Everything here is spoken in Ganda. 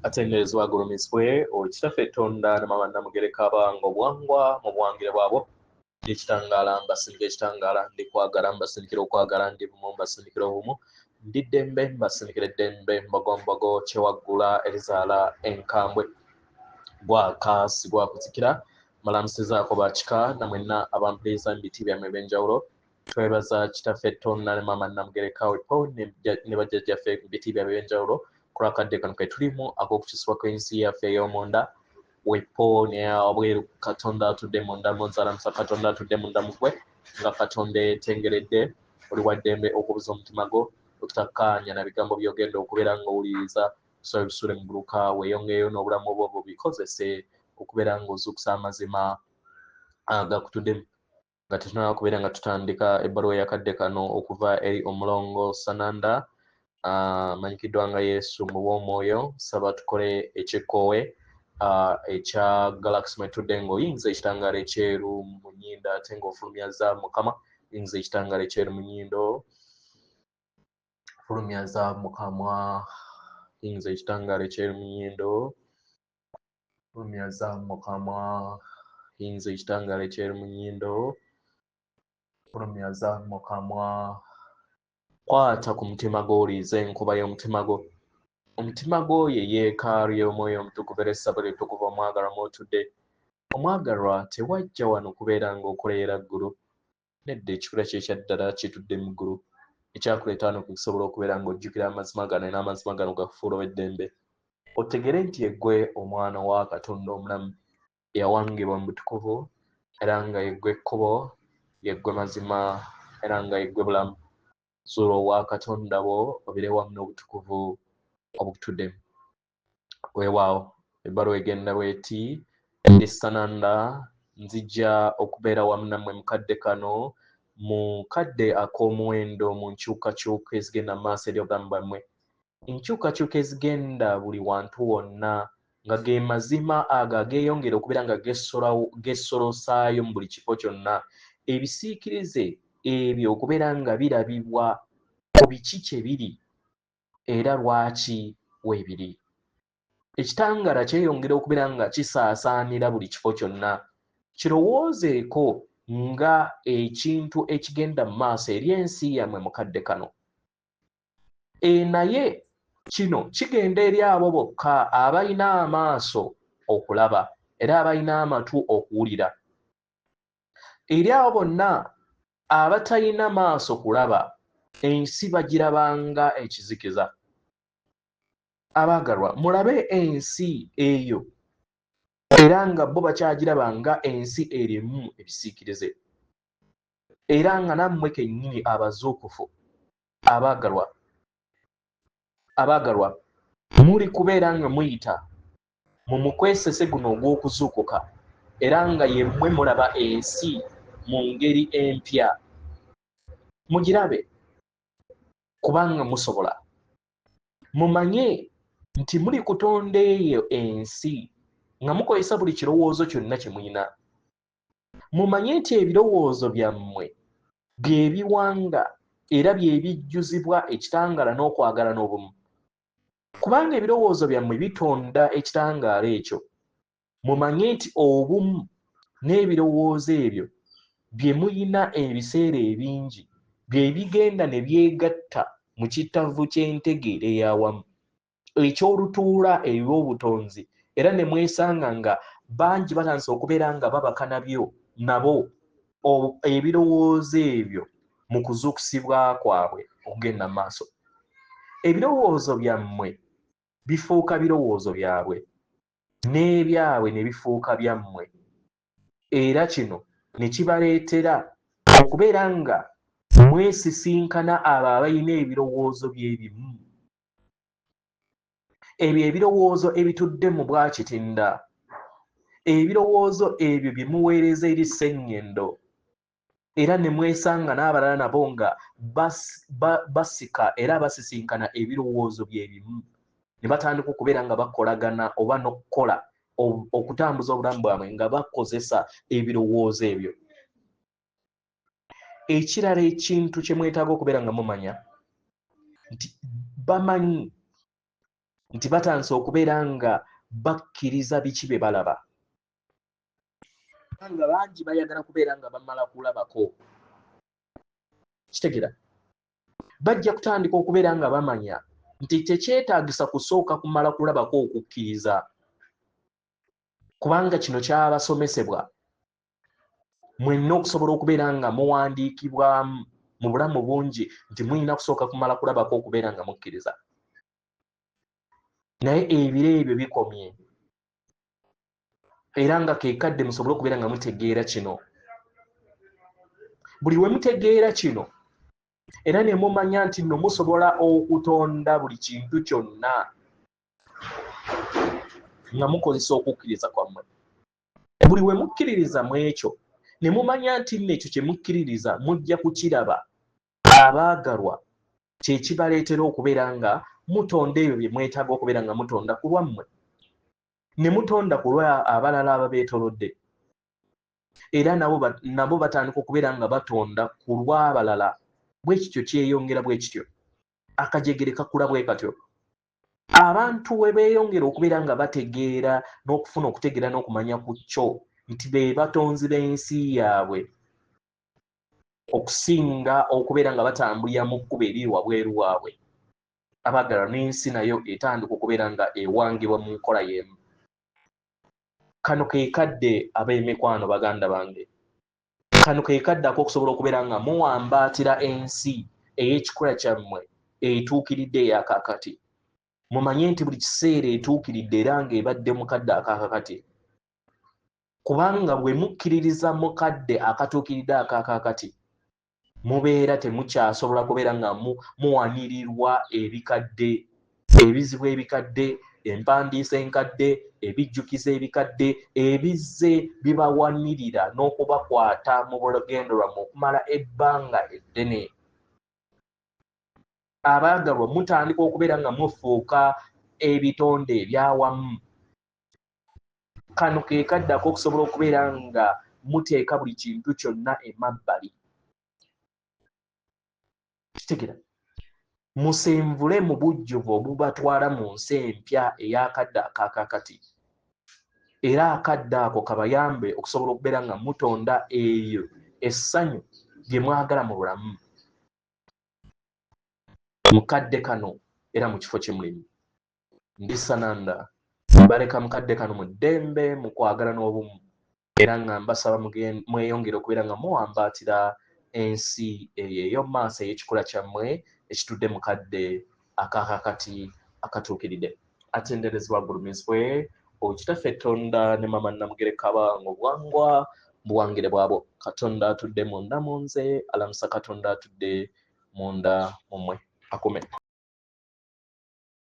Atenderezebwa agulumizibwe Kitaffe Tonda ne Maama Namugereka abawanga obuwangwa mu buwangire bwabwo. Ndi kitangaala mbasindika ekitangaala, ndi kwagala mbasindikira okwagala, ndi bumu mbasindikira obumu, ndi ddembe mbasindikira eddembe, mbogombogo kyewaggula erizaala enkambwe. Gwaka si gwakuzikira. Mbalamusizaako bakika na mwenna abampuliriza mu biti byammwe eby'enjawulo. Twebaza Kitaffe Tonda ne Maama Namugereka wepo ne bajjajjaffe mu biti byabwe eby'enjawulo ku lw'akadde kano ke tulimu ak'okukyusibwa kw'ensi yaffe ey'omunda wepo ne wabweru. Katonda atudde munda mu nzalamusa, Katonda atudde munda mu ggwe nga Katonda etengeredde. Oli wa ddembe okubuza omutima gwo okutakkaanya na bigambo by'ogenda okubeera ng'owuliriza. Kusaba ebisuule mu guluka, weeyongeyo n'obulamu bwo bubikozese okubeera ng'ozuukusa amazima agakutuddemu. Nga tetunaba kubeera nga tutandika ebbaluwa eyakadde kano okuva eri omulongo Sananda amanyikiddwa nga Yesu mu bw'omwoyo, saba tukole ekyekkowe ekya Galaxy mwetudde ng'oyinza ekitangaala ekyeru mu nnyindo ate ng'ofulumya zaabu mu kamwa. Yinza ekitangaala ekyeru mu nnyindo, fulumya zaabu mu kamwa. Yinza ekitangaala ekyeru mu nnyindo, fulumya zaabu mu kamwa. Yinza ekitangaala ekyeru mu nnyindo, fulumya zaabu mu kamwa. Kwata ku mutima gwo, owulirize enkuba y'omutima gwo. Omutima gwo ye yeekaalu y'Omwoyo Omutukuvu era essabo ly'Ettukuvu omwagalwa mw'otudde. Omwagalwa, tewajja wano kubeera ng'okolerera ggulu. Nedda, ekikula kyo ekya ddala kitudde mu ggulu. Ekyakuleeta wano kwe kusobola okubeera ng'ojjukira amazima gano era amazima gano gakufuula ow'eddembe. Otegeere nti yeggwe omwana wa Katonda omulamu eyawangibwa mu butukuvu era nga yeggwe kkubo, yeggwe mazima era nga yeggwe bulamu. Zuula obwa Katonda bwo obeere wamu n'obutukuvu obukutuddemu. Weewaawo, ebbaluwa egenda bw'eti: Ndi Sananda, nzija okubeera wamu nammwe mu kadde kano, mu kadde ak'omuwendo mu nkyukakyuka ezigenda mu maaso eri obulamu bwammwe. Enkyukakyuka ezigenda buli wantu wonna nga ge mazima ago ageeyongera okubeera nga gesolosaayo mu buli kifo kyonna. Ebisiikirize ebyo okubeera nga birabibwa ku biki kye biri era lwaki weebiri. Ekitangaala kyeyongera okubeera nga kisaasaanira buli kifo kyonna. Kirowoozeeko nga ekintu ekigenda mu maaso eri ensi yammwe mu kadde kano. E, naye kino kigenda eri abo bokka abalina amaaso okulaba era abalina amatu okuwulira. Eri abo bonna abatalina maaso kulaba, ensi bagirabanga ekizikiza. Abaagalwa, mulabe ensi eyo era nga bo bakyagiraba nga ensi erimu ebisiikirize. Era nga nammwe kennyini abazuukufu, abaagalwa, abaagalwa, muli kubeera nga muyita mu mukwesese guno ogw'okuzuukuka, era nga yemmwe mulaba ensi mu ngeri empya. Mugirabe, kubanga musobola. Mumanye nti muli kutonda eyo ensi nga mukozesa buli kirowoozo kyonna kye mulina. Mumanye nti ebirowoozo byammwe bye biwanga era bye bijjuzibwa ekitangaala n'okwagala n'obumu. Kubanga ebirowoozo byammwe bitonda ekitangaala ekyo, mumanye nti obumu n'ebirowoozo ebyo bye mulina ebiseera ebingi bye bigenda ne byegatta mu kittavu ky'entegeera ey'awamu eky'olutuula ey'obutonzi, era ne mwesanga nga bangi batandise okubeera nga babaka nabyo nabo ebirowoozo ebyo mu kuzuukusibwa kwabwe okugenda mu maaso. Ebirowoozo byammwe bifuuka birowoozo byabwe, n'ebyabwe ne bifuuka byammwe, era kino ne kibaleetera okubeera nga mwesisinkana abo abalina ebirowoozo bye bimu. Ebyo ebirowoozo ebitudde mu bwakitinda, ebirowoozo ebyo bye muweereza eri sseŋŋendo, era ne mwesanga n'abalala nabo nga basika era basisinkana ebirowoozo bye bimu, ne batandika okubeera nga bakolagana oba n'okukola okutambuza obulamu bwabwe nga bakozesa ebirowoozo ebyo. Ekirala ekintu kye mwetaaga okubeera nga mumanya nti bamanyi Nti batandise okubeera nga bakkiriza biki bye balaba. Nga bangi bayagala kubeera nga bamala kulabako. Kitegeera? Bajja kutandika okubeera nga bamanya nti tekyetaagisa kusooka kumala kulabako okukkiriza, kubanga kino kyabasomesebwa mwenna okusobola okubeera nga muwandiikibwamu mu bulamu bungi nti mulina kusooka kumala kulabako okubeera nga mukkiriza. Naye ebiro ebyo bikomye, era nga ke kadde musobole okubeera nga mutegeera kino. Buli we mutegeera kino era ne mumanya nti nno musobola okutonda buli kintu kyonna nga mukozesa okukkiriza kwammwe. Buli we mukkiririza mu ekyo ne mumanya nti nno ekyo kye mukkiririza mujja kukiraba, abaagalwa, kye kibaleetera okubeera nga mutonda ebyo bye mwetaaga okubeera nga mutonda ku lwammwe, ne mutonda ku lwa abalala ababeetoolodde, era nabo batandika okubeera nga batonda ku lw'abalala. Bwe kityo kyeyongera bwe kityo, akajegere kakula bwe katyo. Abantu we beeyongera okubeera nga bategeera n'okufuna okutegeera n'okumanya ku kyo nti be batonzi b'ensi yaabwe, okusinga okubeera nga batambulira mu kkubo eriri wabweru waabwe, abaagala n'ensi nayo etandika okubeera nga ewangibwa mu nkola y'emu. Kano ke kadde, ab'emikwano, baganda bange, kano ke kadde ak'okusobola okubeera nga muwambaatira ensi ey'ekikula kyammwe etuukiridde ey'akaakati. Mumanye nti buli kiseera etuukiridde era ng'ebadde mu kadde akaakakati, kubanga bwe mukkiririza mu kadde akatuukiridde akaakakati, mubeera temukyasobola kubeera nga muwanirirwa ebikadde, ebizibu ebikadde, empandiisa enkadde, ebijjukizo ebikadde ebizze bibawanirira n'okubakwata mu lugendo lwammwe okumala ebbanga eddene. Abaagalwa, mutandika okubeera nga mufuuka ebitonde ebyawamu. Kano ke kadde ak'okusobola okubeera nga muteeka buli kintu kyonna emabbali. Kitegeera? Musenvule mu bujjuvu obubatwala mu nsi empya ey'akadde akaakakati, era akadde ako kabayambe okusobola okubeera nga mutonda eyo essanyu lye mwagala mu bulamu mu kadde kano era mu kifo kye mulimu. Ndi Sananda, mbaleka mu kadde kano mu ddembe, mu kwagala n'obumu, era nga mbasaba mweyongere okubeera nga muwambaatira ensi eyo ey'omu maaso ey'ekikula kyammwe ekitudde mu kadde akaakakati akatuukiridde. Atenderezebwa agulumizibwe Okitaffe Tonda ne Mama Namugereka abawanga obuwangwa buwangire bwabwo. Katonda atudde munda mu nze alamusa Katonda atudde munda mu mmwe akume.